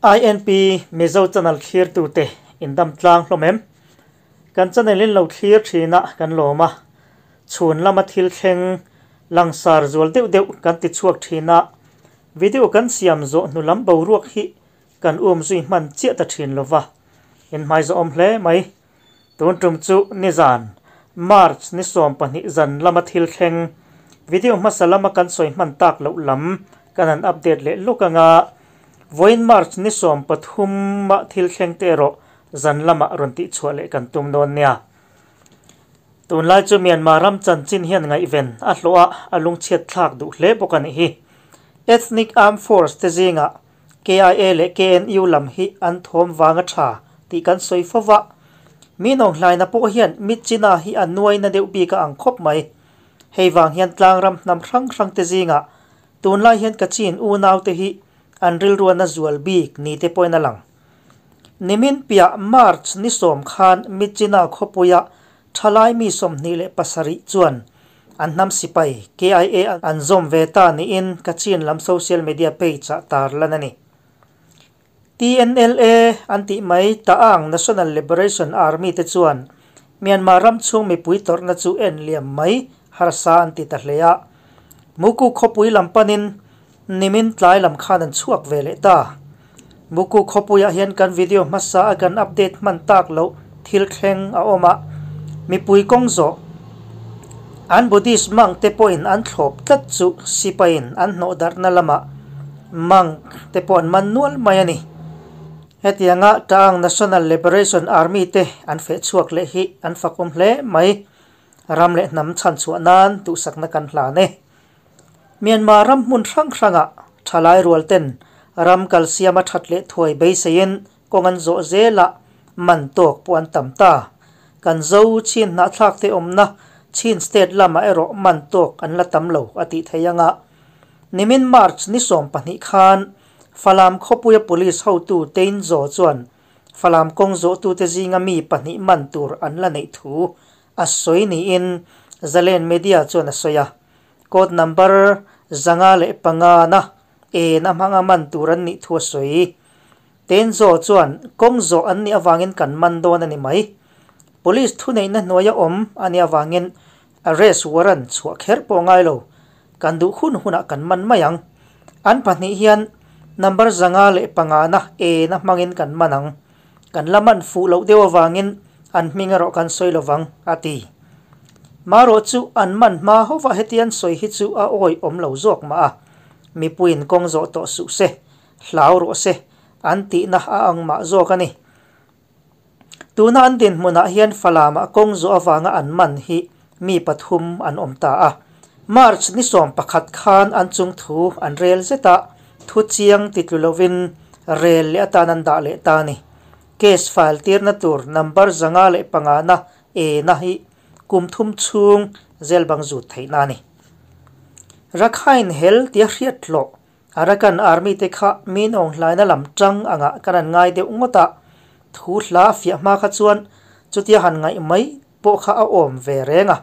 INP Mizo channel thlirtute in dam tlang hlawm em? Kan channel in lo thlir thin a kan lawm a, chhun lama thil thleng langsar zual deuh deuh kan ti chhuak thin a, video kan siam zawh hnu lam boruak hi kan um zui hman chiah ta thin lova, in hmaizawhawm hle mai. Tun tum chu nizan March ni 12 zan lama thil thleng video hmasa lama kan sawi hman tak loh lam kan han update leh lawk anga vawiin March ni 13 ah thil thleng te erawh zan lamah rawn tih chhuah leh kan tum dawn nia. Tunlai chu Myanmar ram chanchin hian ngaihven a hlawh a, a lungchhiat thlak duh hle bawk a nih hi. Ethnic Armed Force te zingah KIA leh KNU lam hi an thawm vang a tha tih kan sawi fo va. Mi nawnghlaina pawh hian Myitkyina hi a nuaina deuh bik a ang khawp mai. Hei vang hian tlangram hnam hrang hrang te zingah tunlai hian Kachin unaute hi an rilruana zual bik ni te pawhin a lang. Nimin piah March ni 10 khan Myitkyina khawpuia thalai mi 27 chuan an hnam sipai KIA an zawm ve ta niin Kachin lam social media page ah tar lan a ni. TNLA an tih mai Ta'ang National Liberation Army te chuan Myanmar ram chhung mipui tawrhna chu en liam mai harsa an ti ta hle a. Muku khawpui lam panin nimin tlai lam khan an chhuak ve leh ta. Muku khawpuiah hian kan video hmasa a kan update hman tak loh thil thleng a awm a, mipui kawng zawh an Buddhist monk te pawhin an thlawp tlat chu sipaiin an hnawh darhna lamah monk te pawh an man nual mai a ni. Hetianga Ta'ang National Liberation Army te an feh chhuak leh hi an fakawm hle mai. Ram leh hnam chhanchhuah nan duhsakna kan hlan e. Myanmar ram hmun hrang hrangah thalai rual ten ram kalsiam a that leh thuai beiseiin kawng an zawh zelah man tawk pawh an tam ta. Kan zo chin hnahthlak te awmna Chin state lamah erawh man tawk an la tam lo a tih theih anga nimin March ni 12 khan Falam khawpuia police hotu Tein Zaw chuan Falam kawng zawhtute zinga mi pahnih man tur an la neih thu a sawi niin Zalen Media chuan a sawi a. Code number 505 na en a hmanga man tur an nih thu a sawi. Tein Zaw chuan kawng zawh an nih avangin kan man dawn a ni mai. Police thu neihna hnuaia awm a nih avangin arrest warrant chhuah kher pawh ngai lo. Kan duh hun hunah kan man mai ang. An pahnih hian number 505 na en a hmangin kan man ang. Kan la man fuh loh deuh avangin an hming erawh kan sawi lovang a ti. Marawh chu an man hma hova heti an sawi hi chu a awi awm lo zawk mah a. Mipuiin kawng zawh tawh suh se, hlau rawh se an tihna a ang mah zawk a ni. Tuna an dinhmunah hian Falamah kawng zawh avanga an man hi mi pathum an awm ta a. March ni 11 khan an chung thu an rel zet a, thu chiang titlu lovin rel leh atan an dah leh ta a ni. Case file tirna tur number 505 na e na hi kum thum chhung zel bang zut theihna a ni. Rakhine hel tia hriat hlawh Arakan Army te kha min awng hlaina lam tang anga kan an ngai deuh ngawt a, thu hla fiah hma kha chuan chutia han ngaih mai pawh kha a awm ve reng a.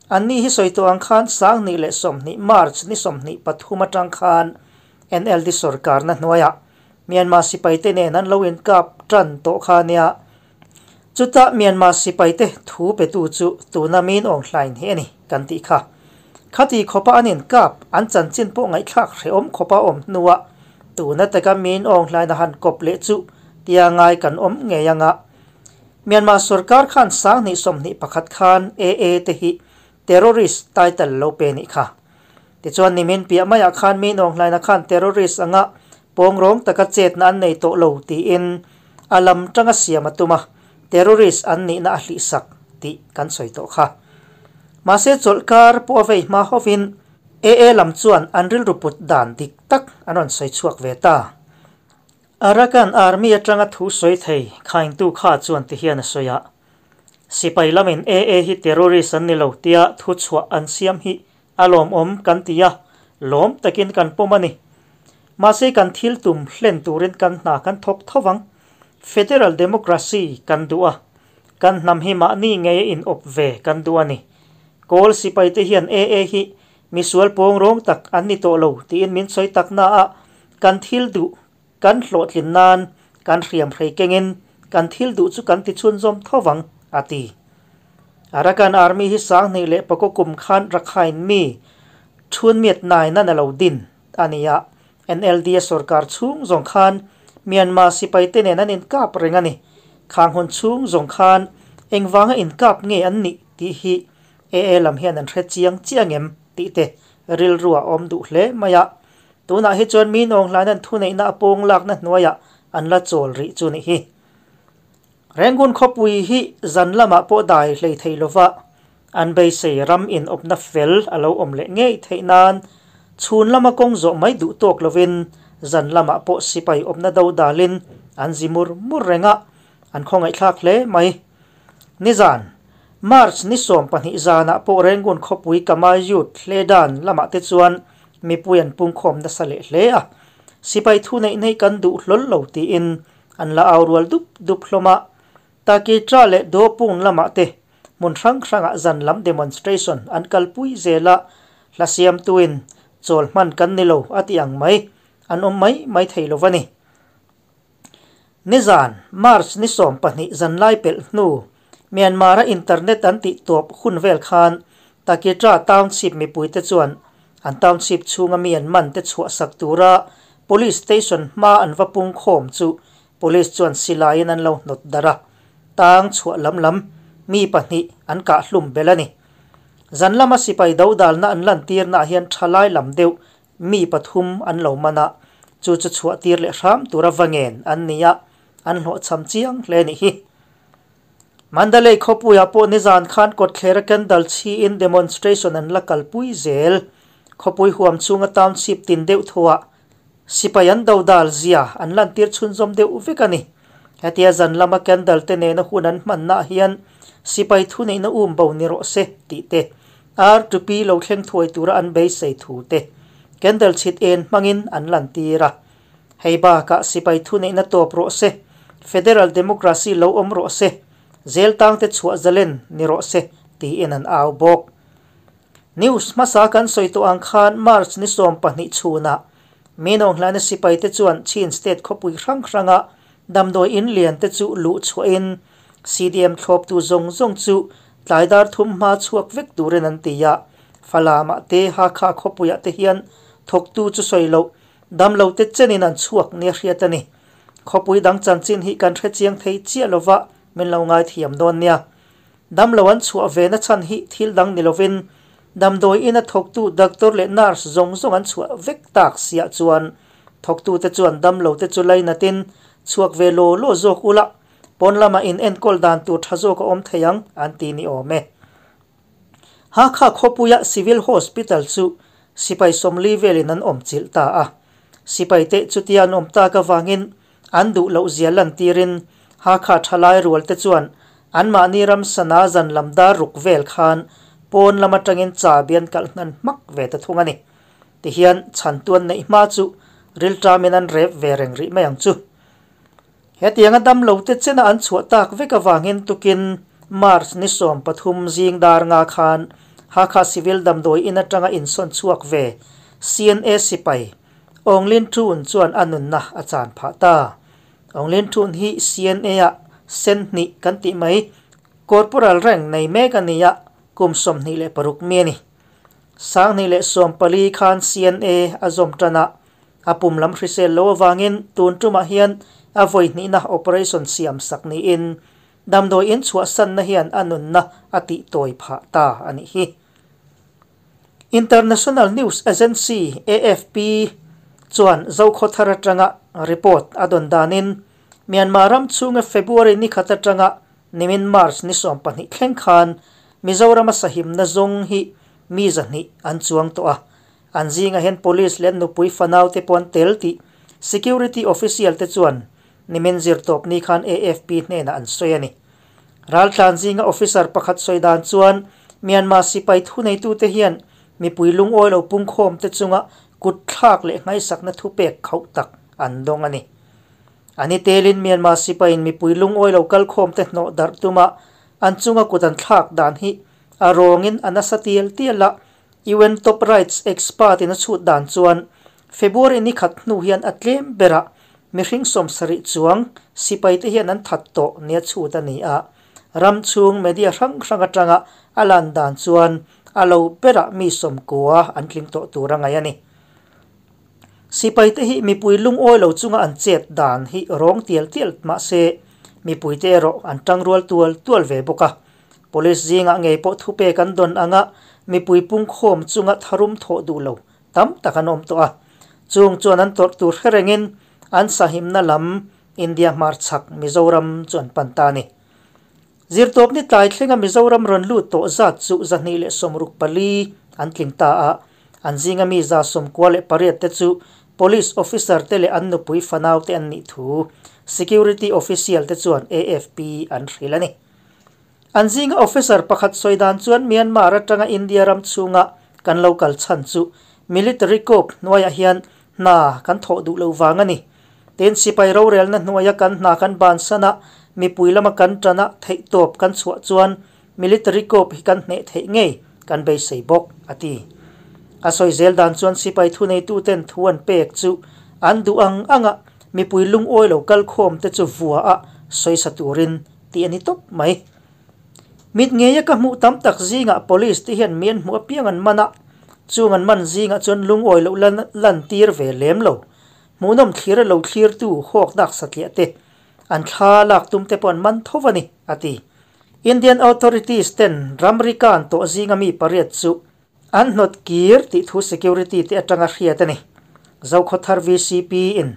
Anni hi sawi tawh ang khan 2020 March ni 23 atang khan NLD sarkarna hnuaiah Myanmar sipai te nen an lo inkap tan tawh kha nia. Chuta Myanmar sipai te thu petu chu tuna min awng hlain hi a ni kan tih kha. Khati khawpa an inkap an chanchin pawh ngaihthlak hrehawm khawpa awm hnuah tuna taka min awng hlaina han kawp leh chu tia ngai kan awm ngei anga. Myanmar sarkar khan 2021 khan AA te hi terrorist title lo pe nih kha. Tichuan nimin piah maiah khan min awng hlaina khan terrorist anga pawng rawng taka chetna an nei tawh lo tiin a lam tanga siam a tum a, terrorist an nihna a hlihsak tih kan sawi tawh kha. Mahse chawlhkar pawh a vei hma hovin AA lam chuan an rilru put dan dik tak an rawn sawi chhuak ve ta. Arakan Army atanga thu sawi thei khaingtu kha chuan ti hian a sawi a, sipai lamin AA hi terrorist an ni lo tia thu chhuah an siam hi a lawm awm kan ti a, lawm takin kan pawm a ni. Mahse kan thil tum hlen turin kan hna kan thawk thovang. Federal Democracy kan duh a, kan hnam hi mahni ngei a in awp ve kan duh a ni. Kawl sipai te hian AA hi misual pawng rawng tak an ni tawh lo tiin min sawi tak na a, kan thil duh kan hlawhtlin nan kan hriam hrei kengin kan thil duh chu kan ti chhunzawm tho vang, a ti. Arakan Army hi 2009 kum khan Rakhine mi Chhun Myat Nain a lo din a ni a, NLD a sorkar chhung zawng khan Myanmar sipaite nen an inkap reng a ni. Khang hun chhung zawng khan engvanga inkap nge an nih tih hi AA lam hian an hre chiang chiang em tih te rilru a awm duh hle mai a. Tunah hi chuan mi nawnghlain an thuneihna a pawng lakna hnuaiah an la chawl rih chu nih hi. Rangoon khawpui hi zan lamah pawh dai hlei thei lova an beisei ram inawpna fel a lo awm leh ngei theih nan chhun lama kawng zawh mai duh tawk lovin zan lamah pawh sipai awpna do dalin an zi mur mur reng a, an khawngaihthlak hle mai. Nizan, March ni 12 zanah pawh Rangoon khawpui Kamayut Hledan lamah te chuan mipui an pungkhawm nasa leh hle a, sipai thu neih neih kan duh hlawl lo tiin an la au rual dup dup hlawm a. Takitra leh Dopung lamah te hmun hrang hrangah zan lam demonstration an kalpui zel a, hla siamtuin chawl hman kan ni lo a ti ang mai, an awm mai mai thei lo va ni. Nizan, March ni 12 zanlai pelh hnu, Myanmar-a internet an tih tawp hun vel khan Takitra Township mipuite chuan an township chhunga mi an man te chhuahsak tura Police station hma an va pung khawm chu Police chuan silaiin an lo hnawt darh a, tang chhuah lam lam mi pahnih an kah hlum belh a ni. Zan lama sipai dodalna an lantirnaah hian thalai lam deuh mi pathum an lo man a, chu chu chhuah tir leh hram tura va ngen an ni a, an hlawhchham chiang hle a nih hi. Mandalay khawpuiah pawh nizan khan kawtthlera candle chhiin demonstration an la kalpui zel. Khawpui huam chhunga township tin deuh thuah sipai an dodal zia an lantir chhunzawm deuh vek a ni. Hetia zan lama candle te nena hun an hmannaah hian sipai thuneihna um bo ni rawh se tih te, ar tupi lo thleng thuai tura an beisei thu te candle chhit en hmangin an lantir a. Hei bakah sipai thuneihna tawp rawh se, Federal Democracy lo awm rawh se, zel tangte chhuah zalen ni rawh se tiin an au bawk. News hmasa kan sawi tawh ang khan March ni 12 chhunah Minawnghlana sipaite chuan Chin State khawpui hrang hranga damdawi in lian te chu luh chhuahin CDM thlawptu zawng zawng chu tlai dar thum hma chhuak vek turin an ti a, Falamah te Hakha khawpuiah te hian thawktu chu sawi loh Damlo te chenin an chhuak nia hriat a ni. Khawpui dang chanchin hi kan hre chiang thei chiah lova min lo ngaithiam dawn nia. Damlo an chhuah ve na chhan hi thil dang ni lovin damdawi ina thawktu doctor leh nurse zawng zawng an chhuah vek tak siah chuan thawktu te chuan damlo te chu lainatin chhuak ve law law zawk ula pawn lamah in enkawl dan tur tha zawk a awm thei ang an ti ni awm e. Hakha khawpuia Civil Hospital chu sipai 40 velin an awm chilh ta a. Sipai te chutia an awm tak avangin an duh loh zia lantirin Hakha thalai rual te chuan anmahni ram sana zan lam dar ruk vel khan pawn lam atangin chabi an kalh hnan hmak ve ta thung a ni. Tihian chhantu an neih hma chu rilṭamin an rep ve reng rih mai ang chu. Hetianga damlo te chena an chhuah tak vek avangin tukin March ni 13 zing dar nga khan Hakha Civil damdawi in atanga insawn chhuak ve CNA sipai Aung Lin Htun chuan a nunna a chan phah ta. Aung Lin Htun hi CNA ah sen hnih kan tih mai Corporal rank nei mek a ni a, kum 26 mi a ni. 2014 khan CNA a zawm tan a, a pum lam hrisel lo avangin tun tumah hian a vawi hnihna operation siam sak niin damdawi in chhuahsanna hian a nunna a tih tawi phah ta a nih hi. International News Agency, AFP, chuan Zokhawthar atanga report a dawn danin Myanmar ram chhunga February ni khat atanga nimin March ni 12 thleng khan Mizorama sahimna zawng hi mi 200 an chuang tawh a. An zinga hian police leh nupui fanau te pawh an tel tih security official te chuan nimin zirtawp ni khan AFP hnenah an sawi a ni. Raltlan zinga officer pakhat sawi dan chuan Myanmar sipai thuneitu te hian mipui lungawi lo pungkhawm te chunga kut thlak leh ngaisakna thupek khauh tak an dawng a ni. Ani telin Myanmar sipaiin mipui lungawi lo kalkhawm te hnawh darh tuma an chunga kut an thlak dan hi a rawngin a nasa tial tial a. UN top rights expert in a chhut dan chuan February ni khat hnu hian a tlem berah mihring 70 chuang sipai te hian an that tawh nia chhut a ni a. Ram chhung media hrang hrang atanga a lan dan chuan a lo berah mi 90 an tling tawh tur a ngaih a ni. Sipai te hi mipui lungawi lo chunga an chet dan hi rawng tial tial mah se mipui te erawh an tangrual tual tual ve bawk a. Police zingah ngei pawh thupek an dawn anga mipui pungkhawm chunga tharum thawh duh lo tam tak an awm tawh a. Chung chuan an tawrh tur hre rengin an sahimna lam India hmarchhak Mizoram chu an pan ta a ni. Zirtawp ni tlai thlenga Mizoram rawn lut tawh zat chu 264 an tling ta a, an zinga mi 98 te chu Police officer te leh an nupui fanau te an nih thu Security official te chuan AFP an hrilh a ni. An zinga officer pakhat sawi dan chuan Myanmar atanga India ram chhunga kan lo kal chhan chu military coup hnuaiah hian hna kan thawh duh lo vang a ni. Tin, sipai rorelna hnuaia kan hna kan bansan a, mipui lama kan tan a, theihtawp kan chhuah chuan military coup hi kan hneh theih ngei kan beisei bawk, a ti. A sawi zel dan chuan sipai thuneituten thu an pek chu an duh ang anga mipui lungawi lo kalkhawm te chu vua a sawisa turin tih a ni tawp mai. Mit ngeia ka hmuh tam tak zingah police te hian mi an hmuh apiang an man a, chung an man zingah chuan lungawi loh lan tir ve lem lo. Hmuhnawm thlir a lo thlirtu hawk dak satliah te, an thla lak tum te pawh an man tho a ni, a ti. Indian authorities ten ramri kan tawh zinga mi pariat chu an hnawt kir tih thu security te atanga hriat a ni. Zokhawthar VCP in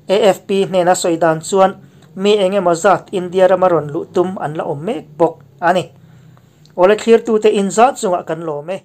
AFP hnena sawi dan chuan mi eng emaw zat India rama rawn luh tum an la awm mek bawk a ni. Awle thlirtute inzah chungah kan lawm e.